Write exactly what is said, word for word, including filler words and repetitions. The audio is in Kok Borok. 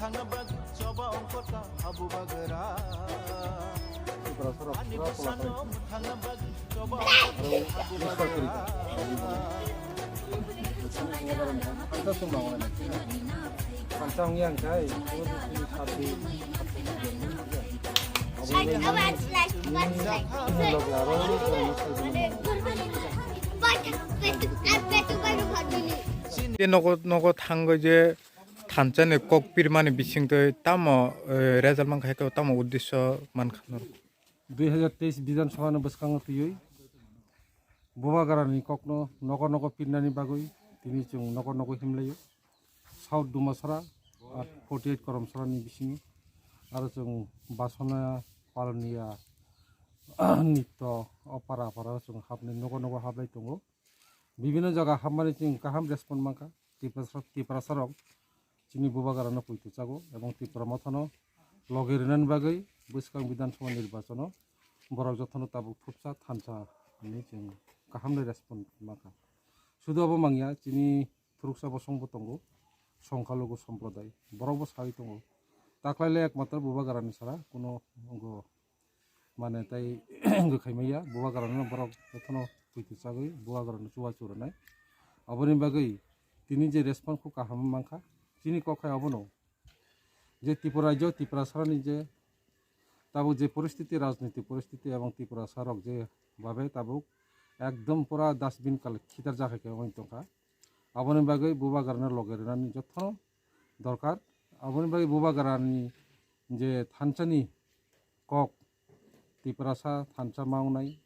Tei nogo, nogo thangwi je thansa ni kok pirmani bisingtwi tamo, eh, result mankha, hai khe tamo uddesyo mankha norok? Dui hajar teis Bidhan Sabha no bwskango twiwi Bubagrani kokno nogo nogo pirnani bagwi tini chwng nogo nogo himlaio. South Dumasra, ah, forty eight Koromsra ni bisingo aro chwng Basona, Palnia, Nitto, o para para chwng hapnai nogo nogo hablai tongo. Bibinno jaga hapmani chwng kaham respond mankha. Tiprasa, Tiprasa rok chini Bubagrano poito chago ebong Tipra Mothano logi rinani bagwi bwskang Bidhan Sabha nirbachono borok jotono tabuk thupsa thansa hinwi chwng kahamni respond mankha. Sudu abo mangya, chini thuruksa bosongbo tongo, Songkhalugu Somprodai, borokbo sawi tongo. Taklaile ekmatro Bubagrani sara kuno wngkho. Mane tai wngkha khaimaya, Bubagrano borok jotono poito chagwi Bubagrano chubachu rwnai. Aboni bagwi tini je response kho kaham mankha, chini kok hai abono je Tripura rajyo, Tiprasarani je tabuk je poristiti, rajniti poristiti ebong Tiprasarok je babe tabuk ekdom pura dustbin kal khitar jakhai khe wngwi tongkha. Aboni bagwi Bubagrano loge rwnani jotono dorkar. Aboni bagwi Bubagrani je thansani kok, Tiprasa thansa ma wngnai,